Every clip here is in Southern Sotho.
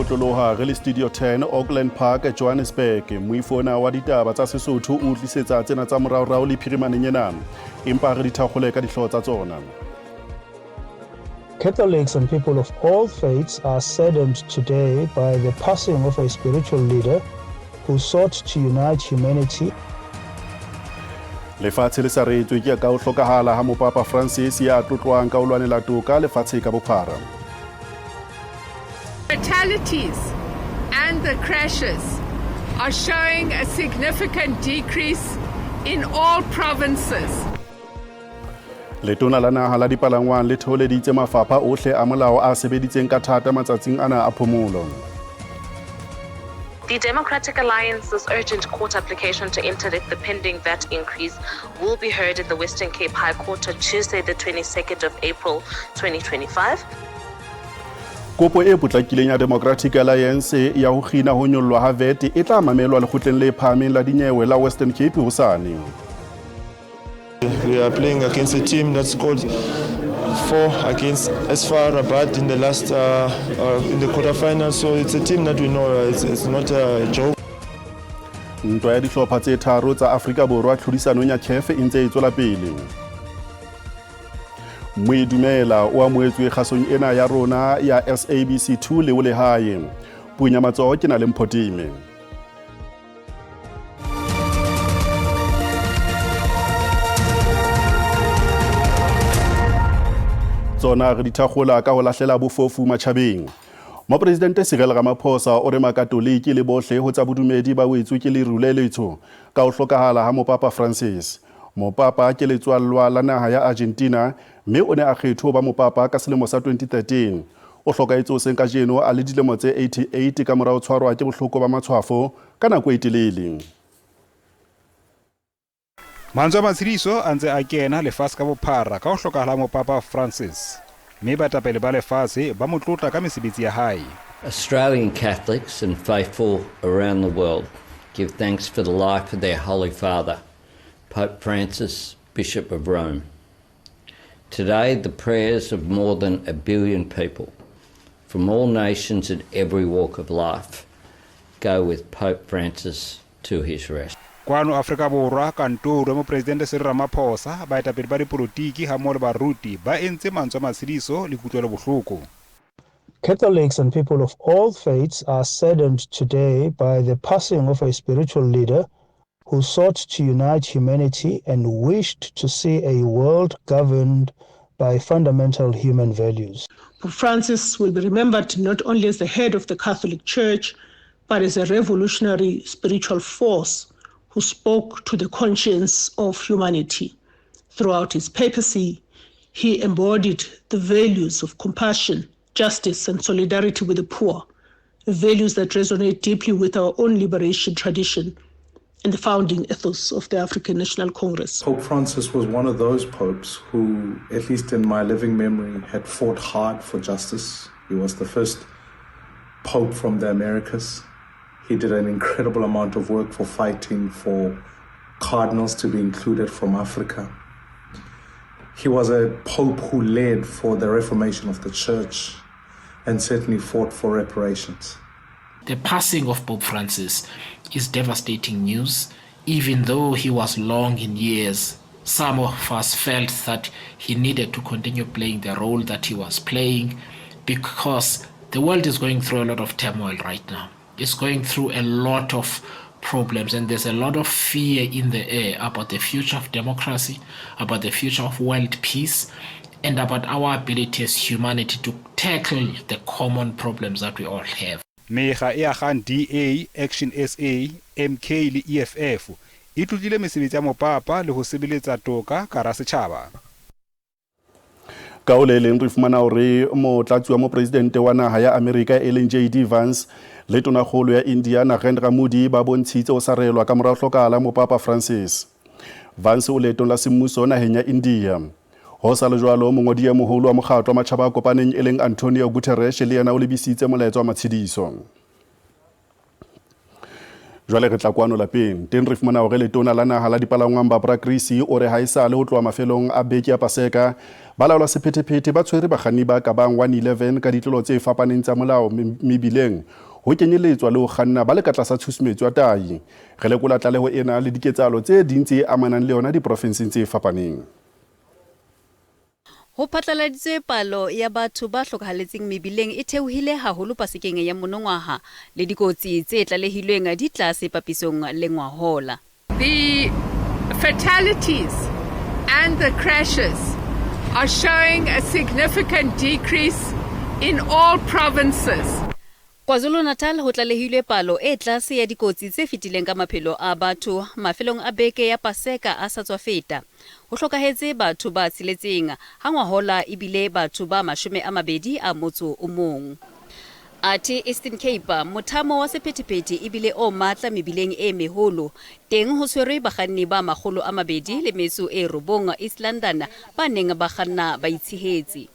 otloloha re le Studio 10 Auckland Park, Johannesburg. Moifo ona wa ditaba tsa Sesotho o tlisetsa tsena tsa moraorao le phirimaneng ena. Empa re di thakgole ka dihlooho tsa tsona. Catholics and people of all faiths are saddened today by the passing of a spiritual leader who sought to unite humanity. Lefatshe le saretswe ke ka ho hlokahala ha Mopapa Francis ya tlotlwang ka ho lwanela toka lefatshe ka bophara. Fatalities and the crashes are showing a significant decrease in all provinces. Letona la naha la dipalangwang le theoleditse mafapha ohle a molao a sebeditseng ka thata matsatsing ana a phomolo. The Democratic Alliance's urgent court application to interdict the pending VAT increase will be heard in the Western Cape High Court on Tuesday, the 22nd of April 2025. Kopo e potlakileng ya Democratic Alliance ya ho kgina ho nyollwa ha VAT e tla mamelwa lekgotleng le phahameng la dinyewe la Western Cape hosane. We are playing against a team that scored 4 against FAR Rabat in the last in the quarterfinal. So it's a team that we know it's not a joke. Ntwa ya dihlopha tse tharo tsa Afrika Borwa tlhodisanong ya CAF e ntse e tswela pele. Moedumela o amohetswe kgasong ena ya rona ya SABC 2 le o lehae. Puong ya matsoho ke na le Mphotime. Tsona re di thakgola ka ho lahlela bofofu matjhabeng. Mopresidente Cyril Ramaphosa o re Makatoliki le bohle ho tsa bodumedi ba wetswe ke leru le letsho ka ho hlokahala ha Mopapa Francis. Mopapa ke letswallwa la naha ya Argentina mme o ne a kgethwe ho ba mopapa ka selemo sa 2013. O hlokahetse hoseng kajeno a le dilemo tse 88 ka mora ho tshwarwa ke bohloko ba matshwafo ka nako e telele. Mantswe a matshediso a ntse a kena lefatshe ka bophara ka ho hlokahala ha Mopapa Francis, mme baetapele ba lefatshe ba mo tlotla ka mesebetsi ya hae. Australian Catholics and faithful around the world give thanks for the life of their Holy Father, Pope Francis, Bishop of Rome. Today, the prayers of more than a billion people from all nations and every walk of life go with Pope Francis to his rest. Kwano Afrika Borwa, kantoro ya Mopresidente Cyril Ramaphosa, baetapele ba dipolotiki hammoho le baruti ba entse mantswe a matshediso le kutlwelobohloko. Catholics and people of all faiths are saddened today by the passing of a spiritual leader who sought to unite humanity and wished to see a world governed by fundamental human values. Pope Francis will be remembered not only as the head of the Catholic Church, but as a revolutionary spiritual force who spoke to the conscience of humanity. Throughout his papacy, he embodied the values of compassion, justice, and solidarity with the poor, values that resonate deeply with our own liberation tradition and the founding ethos of the African National Congress. Pope Francis was one of those popes who, at least in my living memory, had fought hard for justice. He was the first pope from the Americas. He did an incredible amount of work for fighting for cardinals to be included from Africa. He was a pope who led for the reformation of the church and certainly fought for reparations. The passing of Pope Francis is devastating news. Even though he was long in years, some of us felt that he needed to continue playing the role that he was playing because the world is going through a lot of turmoil right now. It's going through a lot of problems, and there's a lot of fear in the air about the future of democracy, about the future of world peace, and about our ability as humanity to tackle the common problems that we all have. Mekga e akgang DA, Action SA, MK le EFF e tlotlile mesebetsi ya mopapa le ho sebeletsa toka ka hara setjhaba. Ka ho le leng re fumana hore motlatsi wa mopresidente wa naha ya Amerika e leng JD Vance le tonakgolo ya India Narendra Modi ba bontshitse ho sarelwa ka mora ho hlokahala Mopapa Francis. Vance o leetong la semmuso naheng ya India. Ho sa le jwalo, mongodi e moholo wa mokgatlo wa matjhaba a kopaneng e leng Antonio Guterres le yena o lebisitse molaetsa wa matshediso. Jwale re tla kwano lapeng. Teng re fumana hore letona la naha la dipalangwang Barbara Creecy o re ha esale ho tloha mafelong a beke ya Paseka, balaola sephethephethe ba tshwere bakganni ba ka bang 111 ka ditlolo tse fapaneng tsa molao mebileng, ho kenyeletswa le ho kganna ba le ka tlasa tshusumetso ya tahi. Re lekola tlaleho ena le diketsahalo tse ding tse amanang le yona diprofenseng tse fapaneng. Ho phatlaladitswe palo ya batho ba hlokahaletseng mebileng e theohile haholo Pasekeng ya monongwaha, le dikotsi tse tlalehilweng di tlase papisong le ngwahola. The fatalities and the crashes are showing a significant decrease in all provinces. KwaZulu-Natal ho tlalehilwe palo e tlase ya dikotsi tse fetileng ka maphelo a batho mafelong a beke ya Paseka a sa tswa feta. Ho hlokahetse batho ba tsheletseng, ha ngwahola e bile batho ba 21. Athe Eastern Cape, mothamo wa sephethephethe e bile o matla mebileng e meholo. Teng ho tshwerwe bakganni ba 209 East London ba neng ba kganna ba itshehetse.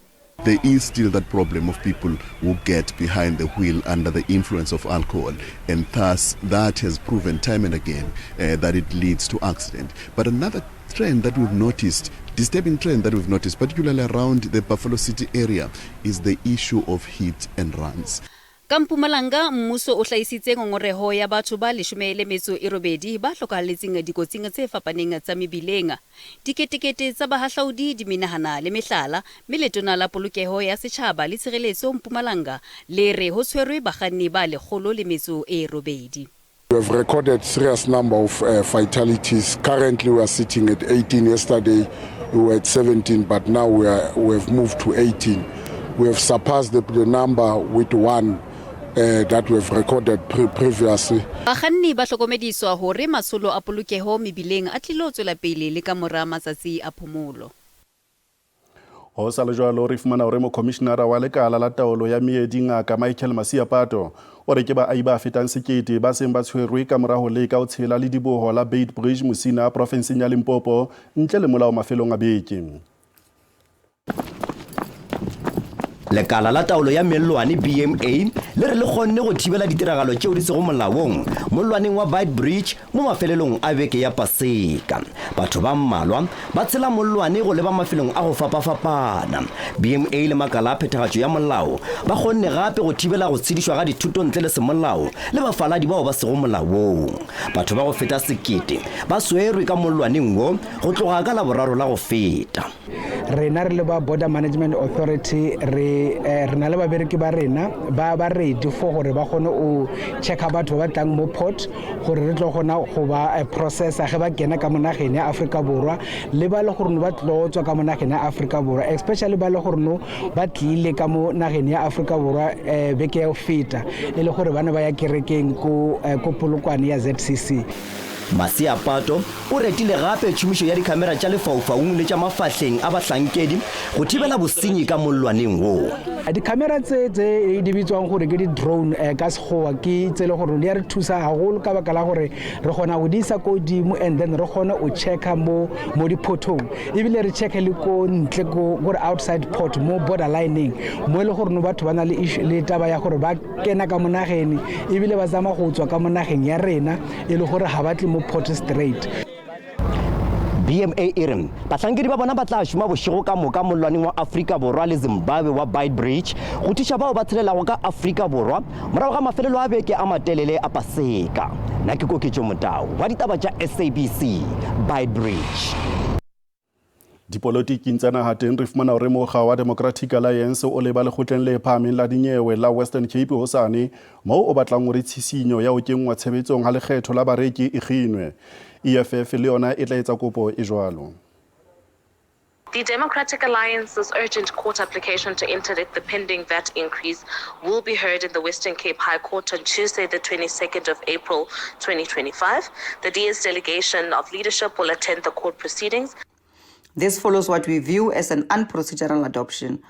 There is still that problem of people who get behind the wheel under the influence of alcohol, and thus that has proven time and again that it leads to accident. But another trend that we've noticed, disturbing trend that we've noticed, particularly around the Buffalo City area, is the issue of hit and runs. Ka Mpumalanga, mmuso o hlahisitse ngongoreho ya batho ba 18 ba hlokahalletseng dikotsing tse fapaneng tsa mebileng. Diketekete tsa bahahlaudi di menahana le mehlala, mme Letona la Polokeho ya Setjhaba le Tshireletso Mpumalanga le re ho tshwerwe bakganni ba 108. We have recorded serious number of fatalities. Currently we are sitting at 18. Yesterday we were at 17, but now we have moved to 18. We have surpassed the number with one that we have recorded previously. Bakganni ba hlokomediswa hore matsholo a polokeho mebileng a tlilo tswela pele le ka mora matsatsi a phomolo. Ho sa le jwalo, re fumana hore mokhomishenara wa lekala la taolo ya meedi Ngaka Michael Masiapato o re ke baahi ba fetang 1000 ba seng ba tshwerwe ka mora ho leka ho tshela lediboho la Beitbridge Musina profenseng ya Limpopo ntle le molao mafelong a beke. Lekala la taolo ya mellwane BMA le re le kgonne go thibela ditiragalo tšeo di sego molaong mollwaneng wa Beitbridge mo mafelelong a beke ya Paseka. Batho ba mmalwa ba tshela mollwane go leba mafelong a go fapafapana. BMA le makala a phethagatšo ya molao ba kgonne gape go thibela go tshedišwa ga dithoto ntle le semolao le bafaladi bao ba sego molaong. Batho ba go feta 1000 ba swerwe ka mollwaneng wo go tloga ka Laboraro la go feta. Rena re le ba Border Management Authority re na le babereki ba rena ba ba ready for gore ba kgone o checka batho ba tlang mo port gore re tlo kgona go ba processa ge ba kena ka mo nageng ya Afrika Borwa le ba le gore no ba tlo tswa ka mo nageng ya Afrika Borwa, especially ba le gore no ba tlile ka mo nageng ya Afrika Borwa beke ya go feta e le gore ba ne ba ya kerekeng ko Polokwane ya ZCC. Masiapato o retile gape tšhomišo ya dikhamera tša lefaufaung le tša mafahleng a bahlankedi go thibela bosenyi ka mollwaneng wo. Dikhamera tse tse di bitswang gore ke di-drone ka sekgowa ke tse le gore di a re thusa haholo ka baka la gore re kgona go di isa ko godimo and then re kgone o checka mo diphothong, ebile re checke le ko ntle ko gore outside port mo border lining mo e le gore no batho ba na le issue le taba ya gore ba kena ka mo nageng ebile ba tsamaya go tswa ka mo nageng ya rena e le gore ga ba tle mo port straight. BMA e re bahlankedi ba bona ba tla šoma bošego ka moka mollwaneng wa Afrika Borwa le Zimbabwe wa Beitbridge go thuša bao ba tshelelago ka Afrika Borwa morago ga mafelelo a beke a matelele a Paseka. Nna ke Koketšo Motau wa ditaba tša SABC, Beitbridge. Dipolotiking tsa naha teng re fumana hore mokga wa Democratic Alliance o leba lekgotleng le phahameng la dinyewe la Western Cape hosane moo o batlang hore tshisinyo ya ho kenngwa tshebetsong ha lekgetho la bareki e kginwe. EFF le yona e tla etsa kopo e jwalo. The Democratic Alliance's urgent court application to interdict the pending VAT increase will be heard in the Western Cape High Court on Tuesday, the 22nd of April, 2025. The DA's delegation of leadership will attend the court proceedings. This follows what we view as an unprocedural adoption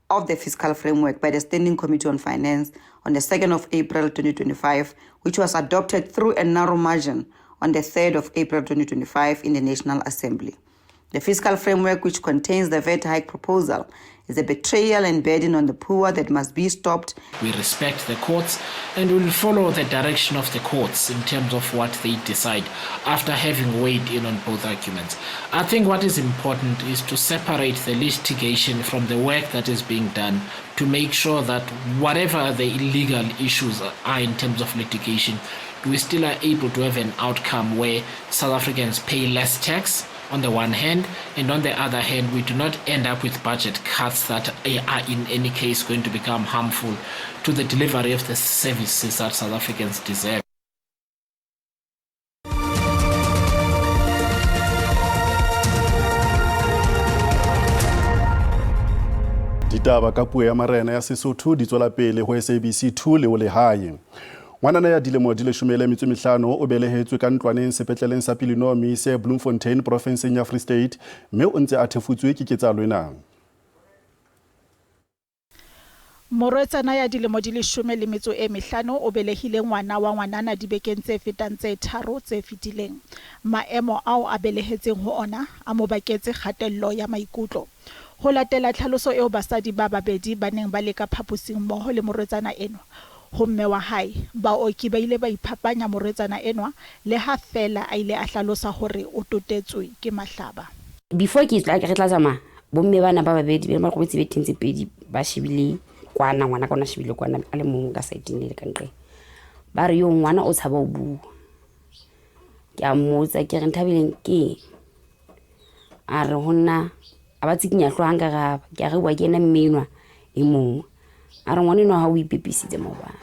of the fiscal framework by the Standing Committee on Finance on the 2nd of April 2025, which was adopted through a narrow margin on the 3rd of April 2025 in the National Assembly. The fiscal framework, which contains the VAT hike proposal, is a betrayal and burden on the poor that must be stopped. We respect the courts and will follow the direction of the courts in terms of what they decide after having weighed in on both arguments. I think what is important is to separate the litigation from the work that is being done to make sure that whatever the illegal issues are in terms of litigation, we still are able to have an outcome where South Africans pay less tax on the one hand, and on the other hand, we do not end up with budget cuts that are in any case going to become harmful to the delivery of the services that South Africans deserve. Ditaba ka puo ya marena ya Sesotho di tswela pele ho SABC 2 le o lehae. Ngwanana ya dilemo di 15 o belehetswe ka ntlwaneng sepetleleng sa Pelenomi se Bloemfontein profenseng ya Free State, mme o ntse a thefutswe ke ketsahalo ena. Morwetsana ya dilemo di 15 o belehile ngwana wa ngwanana dibekeng tse fetang tse 3 tse fetileng. Maemo ao a belehetseng ho ona a mo baketse kgatello ya maikutlo. Ho latela tlhaloso eo basadi ba babedi ba neng ba le ka phaposing mmoho le morwetsana enwa ho mme wa hae, baoki ba ile ba iphapanya morwetsana enwa le ha fela a ile a hlalosa hore o totetswe ke mahlaba. Before ke tla re tla tsamaya, bomme bana ba babedi ba robetse betheng tse pedi ba shebile kwana, ngwana ka ona shebile kwana a le mong ka saeteng le ka nqe. Ba re yo ngwana o tshaba ho bua. Ke a mmotsa ke re Nthabeleng ke a re ho nna a ba tsikinya hlooho ha nka raba. Ke a re bua ke ena mme enwa e mong. A re ngwana enwa ha o ipepisitse maobane.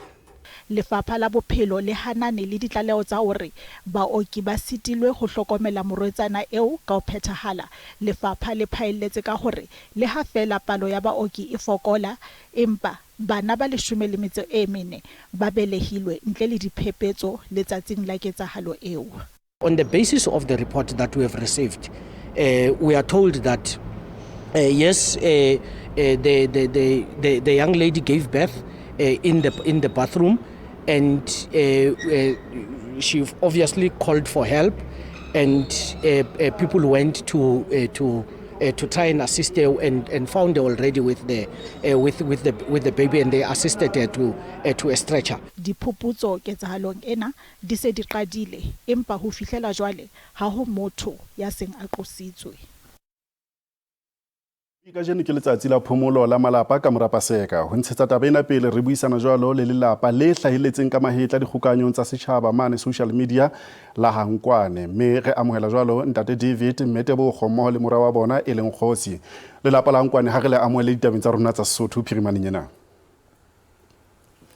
Lefapha la Bophelo le hanane le ditlaleho tsa hore baoki ba sitilwe ho hlokomela morwetsana eo ka ho phethahala. Lefapha le phaelletse ka hore le ha feela palo ya baoki e fokola, empa bana ba 14 ba belehilwe ntle le diphephetso letsatsing la ketsahalo eo. On the basis of the report that we have received, we are told that yes, the young lady gave birth in the bathroom, and she obviously called for help, and people went to try and assist her, and found her already with the with the baby, and they assisted her to a stretcher. Diphuputso ketsahalong ena di se di qadile, empa ho fihlela jwale ha ho motho ya seng a qositswe. Kajeno ke letsatsi la phomolo la malapa ka mora Paseka. Ho ntshetsa taba ena pele re buisana jwalo le lelapa le hlahelletseng ka mahetla dikgokanyong tsa setjhaba mane social media la Hankwane, mme re amohela jwalo ntate David Mmetebogo mmoho le mora wa bona e leng Kgosi. Lelapa la Hankwane ha re le amohele ditabeng tsa rona tsa Sesotho phirimaneng ena.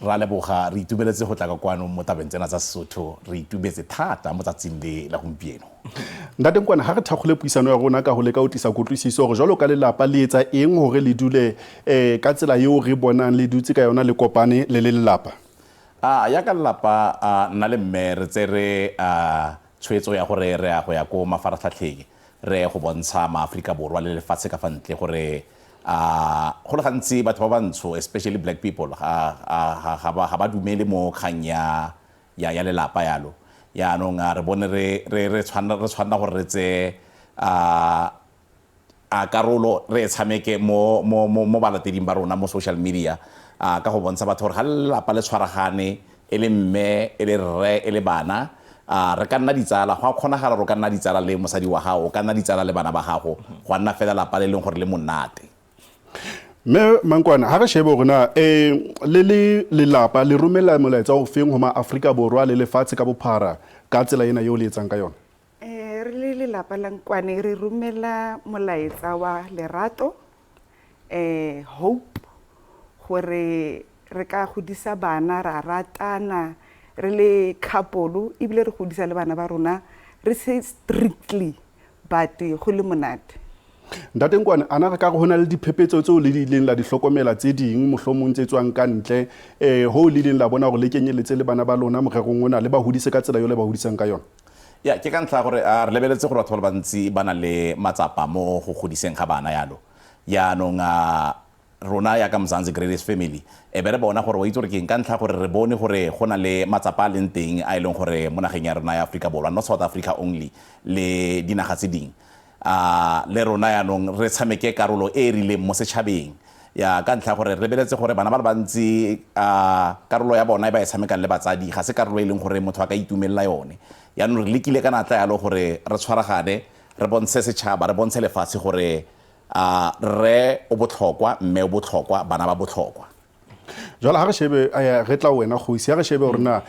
Ra leboga, re itumeletse go tla ka kwano mo tabeng tsena tsa Sesotho, re itumetse thata mo tsatsing le la gompieno. Ntate Nkwane, ha re thakgole puisano ya rona ka ho leka ho tlisa kutlwisiso hore jwalo ka lelapa le etsa eng hore le dule ka tsela eo re bonang le dutse ka yona le kopane le le lelapa? Ya ka lelapa, nna le mme re tsere tshwetso ya gore re ya go ya ko mafaratlhatlheng, re go bontsha maAforika Borwa le lefatshe ka fa ntle gore go le gantsi batho ba bantsho, especially black people, ga ba dumele mo kgang ya lelapa yalo. Yaanong re bone re tshwanna gore re tse a karolo re e tshameke mo balateding ba rona mo social media, ka go bontsha batho gore ga lelapa le tshwaragane e le mme e le rre e le bana, re ka nna ditsala, go a kgonagala gore o ka nna ditsala le mosadi wa gago, o ka nna ditsala le bana ba gago, go nna fela lapa le leng gore le monate. Mme Mankwane, ha re shebe hore na le le lelapa le romela molaetsa o feng ho maAfrika Borwa le lefatshe ka bophara ka tsela ena eo le etsang ka yona? Re le lelapa la Nkwane re romela molaetsa wa lerato, hope, gore re ka godisa bana, ra ratana re le couple, ebile re godisa le bana ba rona re se strictly, but go le monate. Ntate Nkwane, ana re ka re hona le diphephetso tseo le di ileng la di hlokomela tse ding mohlomong tse tswang ka ntle, ho le ileng la bona hore le kenyeletse le bana ba lona morerong ona le ba hodise ka tsela eo le ba hodisang ka yona? Ya, ke ka ntlha gore re lebeletse gore batho ba le bantsi ba na le matsapa mo go godiseng ga bana yalo. Yaanong rona ya ka Mzansi Greatest Family e be re bona gore wa itse gore ke eng, ka ntlha gore re bone gore go na le matsapa a leng teng a e leng gore mo nageng ya rona ya Afrika Borwa, not South Africa only, le dinaga tse ding. A le rona yaanong re tshameke karolo e e rileng mo setšhabeng ya ka ntlha gore re lebeletse gore bana ba le bantsi a karolo ya bona e ba e tshamekang le batsadi ga se karolo e leng gore motho a ka itumelela yone. Yaanong re lekile ka natla yalo gore re tshwaragane, re bontshe setšhaba, re bontshe lefatshe gore a rre o botlhokwa, mme o botlhokwa, bana ba botlhokwa. Jwale ha re shebe, re tla wena kgosi, ha re shebe hore na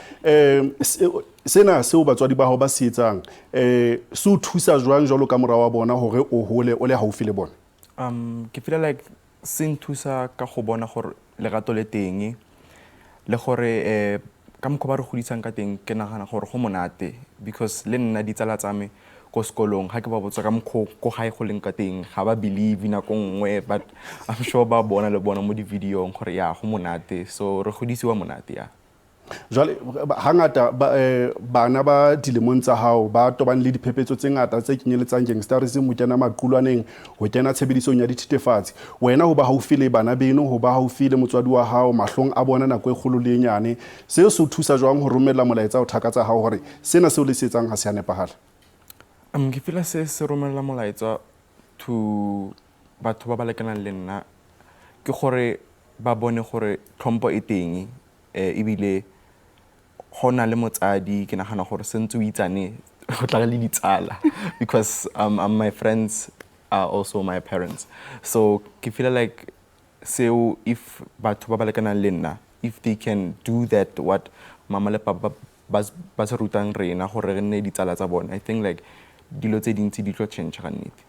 sena seo batswadi ba hao ba se etsang se o thusa jwang jwalo ka mora wa bona hore o hole o le haufi le bona? Ke feel like se nthusa ka go bona gore lerato le teng, le gore ka mokgwa ba re godisang ka teng, ke nagana gore go monate, because le nna ditsala tsa me ko sekolong ga ke ba botsa ka mokgwa ko gae go leng ka teng, ga ba believe nako nngwe, but I'm sure ba bona le bona mo di-videong gore ya go monate, so re godisiwa monate ya. Jwale hangata bana ba dilemong tsa hao ba tobane le diphephetso tse ngata tse kenyeletsang gangsterism, ho kena maqulwaneng, ho kena tshebedisong ya dithethefatsi. Wena ho ba haufi le bana beno, ho ba haufi le motswadi wa hao mahlong a bona nako e kgolo le e nyane, seo se o thusa jwang ho romella molaetsa o thaka tsa hao hore sena seo le se etsang ha se a nepahala? Ke feel se se romella molaetsa to batho ba ba lekanang le nna ke gore ba bone gore tlhompho e teng, ebile go na le motsadi, ke nagana gore sentse o itsane go tla le ditsala, because my friends are also my parents. So ke feel like seo, if batho ba ba lekanang le nna, if they can do that, what mama le papa ba se rutang rena gore re nne ditsala tsa bone, I think like dilo tse dintsi di tlo change ga nnete.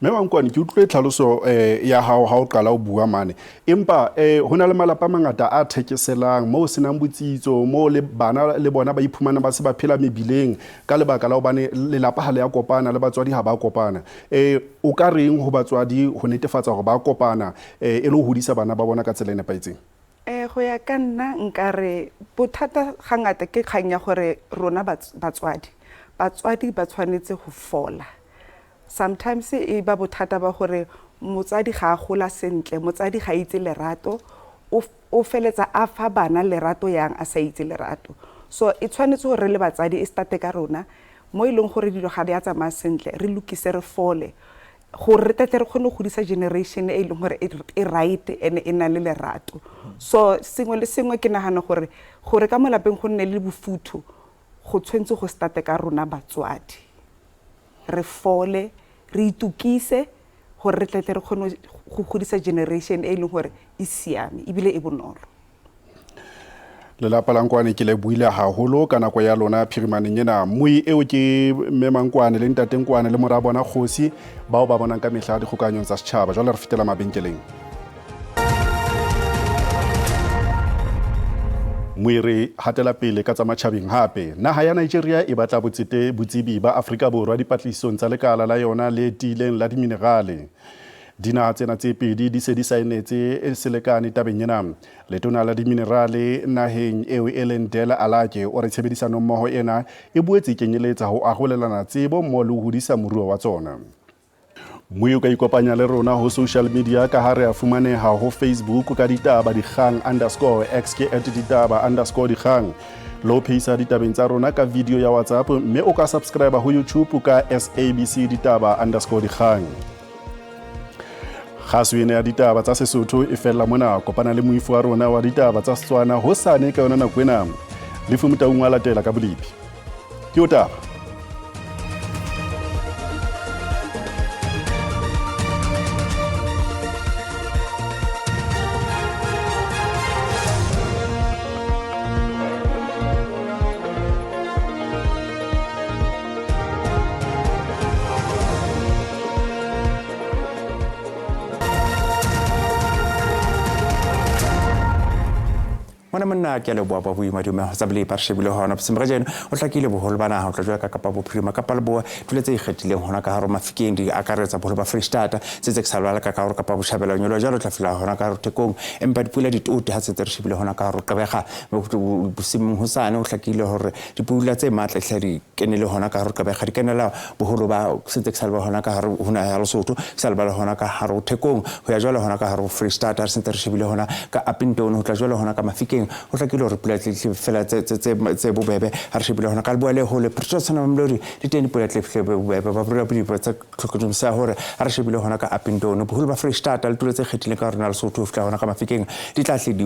Mme Mankwane, ke utlwe tlhaloso ya hao ha o qala o bua mane, empa ho na le malapa a mangata a thekeselang moo senang botsitso, moo le bana le bona ba iphumana ba se ba phela mebileng ka lebaka la hobane lelapa ha le ya kopana le batswadi ha ba kopana. O ka reng ho batswadi ho netefatsa hore ba kopana e le ho hodisa bana ba bona ka tsela e nepahetseng? Go ya ka nna nkare bothata gangata ke kgang ya gore rona batswadi ba tshwanetse go fola. Sometimes e ba bothata ba gore motsadi ga a gola sentle, motsadi ga itse lerato, o feletsa a fa bana lerato yang a sa itse lerato. So e tshwanetse gore re le batsadi e starte ka rona mo e leng gore dilo ga di a tsamaya sentle, re lokise, re fole, gore re tle re kgone go godisa generation e leng gore e right and e na le lerato. So sengwe le sengwe ke nagana gore ka mo lapeng go nne le bofuthu, go tshwanetse go starte ka rona batswadi, re fole, re itukise gore re tle re kgone go godisa generation e leng gore e siame ebile e bonolo. Lelapa la Nkwane ke le buile haholo ka nako ya lona phirimaneng ena. Mmui eo ke mme Mankwane le ntate Nkwane le mora bona Kgosi, bao ba bonang ka mehla dikgokanyong tsa setjhaba. Jwale re fetela mabenkeleng. Mmui re hatela pele ka tsa matjhabeng hape. Naha ya Nigeria e batla botsete botsebi ba Afrika Borwa dipatlisisong tsa lekala la yona le tiileng la diminerale. Dinaha tsena tse pedi di se di saenetse selekane tabeng ena. Letona la diminerale naheng eo e leng Dele Alake o re tshebedisano mmoho ena e boetse e kenyeletsa ho arolelana tsebo mmoho le ho hodisa moruo wa tsona. Mmui o ka ikopanya le rona ho social media ka ha re a fumaneha ho Facebook ka ditaba dikgang underscore x ke at ditaba underscore dikgang. Le ho phehisa ditabeng tsa rona ka video ya WhatsApp, mme o ka subscribe ho YouTube ka SABC ditaba underscore dikgang. Kgaso ena ya ditaba tsa Sesotho e fella mona. Kopana le moifo wa rona wa ditaba tsa Setswana hosane ka yona nako ena. Lefu Motaung wa latela ka bolepi. Ke o taba. Ngwana monna ke a leboha ba boima dume tsa bolepa re shebile hona bosiung ba kajeno o hlakile boholo ba naha ho tla jwalo ka Kapa Bophirima, Kapa Leboa, dipula tse ikgethileng hona ka hare ho Mafikeng di akaretsa boholo ba Freistata, se tse ke sa lwala ka ka hare Kapa Botjhabela, nyoloha jwalo tla fihla hona ka hare Thekong, empa dipula di tote ha se tse re shebile hona ka hare ho Gqeberha. Bosiung hosane ho hlakile hore dipula tse matla di hle di kenele hona ka hare ho Gqeberha, di kenela boholo ba se ntse ke sa leba hona ka hare ho naha ya Lesotho, ke sa lebala hona ka hare ho Thekong, ho ya jwalo hona ka hare ho Freistata, re sentse re shebile hona ka Upington, ho tla jwalo hona ka Mafikeng, Ho hlakile hore pula tle fela tse bobebe. Ha re shebile hona ka Leboa le hole Pretoria na Mamelodi di teng dipula tle fihle bobebe. Ba bua dipula tsa tlhokomediso hore ha re shebile hona ka Upington, boholo ba Freistata le tulo tse kgethileng ka rona Lesotho ho fihla hona ka Mafikeng di tla hle di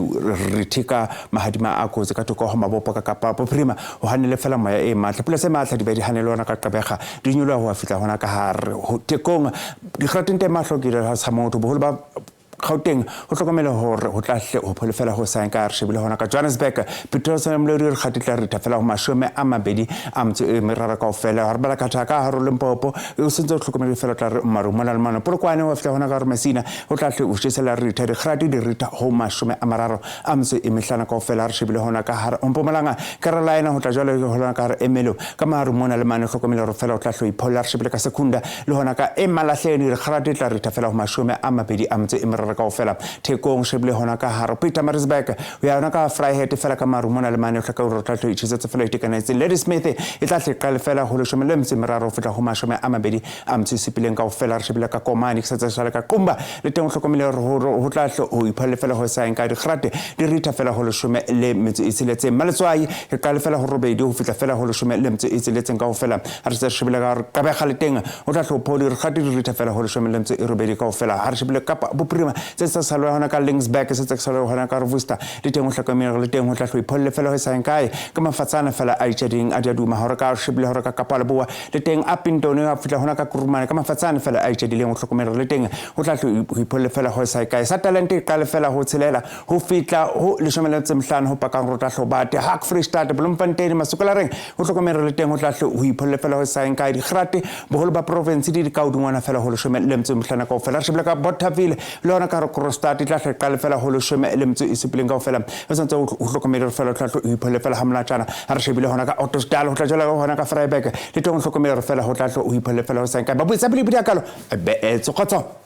rithe ka mahadima a kotsi ka thoko ho mabopo ka Kapa Bophirima ho hanele fela moya e matla. Pula tse matla di be di hanele hona ka Gqeberha, di nyoloha ho fihla hona ka hare ho Thekong. Dikgarateng teng mahlo ke sa motho boholo ba Gauteng ho hlokomele hore ho tla hle ho phole fela ho saeng ka re shebile hona ka Johannesburg. Pretoria Mamelodi re kgati tla ritha fela ho 23 kaofela. Ha re bala khatha ka hare ho Limpopo o sentse o hlokomele fela tla re maru mona le mane. Polokwane wa fihla hona ka hare Messina ho tla hle o tjesela ritha dikgati di ritha ho 35 kaofela. Ha re shebile hona ka hare Mpumalanga Carolina ho tla jwalo hona ka hare Ermelo ka maru mona le mane hlokomele hore fela o tla hle o ipholla. Re shebile ka Secunda le hona ka Emalahleni dikgati tla ritha fela ho 23 kaofela. Thekong shebile hona ka hare Pietermaritzburg ho ya hona ka Vryheid fela ka maru mona le mane hlaka hore o tla hle o itjhesetse fela o itekanetseng. Ladysmith e tla hle qale fela ho 13 ho fihla ho 27 kaofela. Re shebile ka Komani ke setse sale ka Qumba le teng o hlokomele hore ho tla hle ho ipholle fela ho saeng ka dikgate di ritha fela ho 16. Maletswai e qale fela ho 8 ho fihla fela ho 16 kaofela. Ha re se re shebile ka Gqeberha le teng o tla hle o phole dikgate di ritha fela ho 18 kaofela. Ha re shebile Kapa Bophirima se sa salwa hona ka Linksburg se tse salwa hona ka Worcester le teng o hlokomele le teng ho tla hle o ipholle fela ho saeng kae ka mafatsana fela a itjading a diaduma hore ka shebile hore ka Kapa Leboa le teng Upington a fihla hona ka Kurumane ka mafatsana fela a itjadileng o hlokomele le teng ho tla hle ho ipholle fela ho sae kae. Sa talente e qale fela ho 6 ho fihla ho 15 ho pakang ho tla hle bate Hak Freistata Bloemfontein Masukolareng ho hlokomele le teng ho tla hle ho ipholle fela ho saeng kae. Dikgrate boholo ba province di ka hodingwana fela ho 15 kaofela. Re shebile ka Bothaville le hona ka Kroonstad e tla hle qale fela ho 17 kaofela. Re santse ho hlokomele fela ho tla hle ho ipholle fela ha monatjana. Ha re shebile hona ka Ottosdal ho tla jwalo hona ka Vryburg le teng ho hlokomele fela ho tla hle ho ipholle fela ho saeng kae. Ba buitsa pele pele kalo be etse kgotso.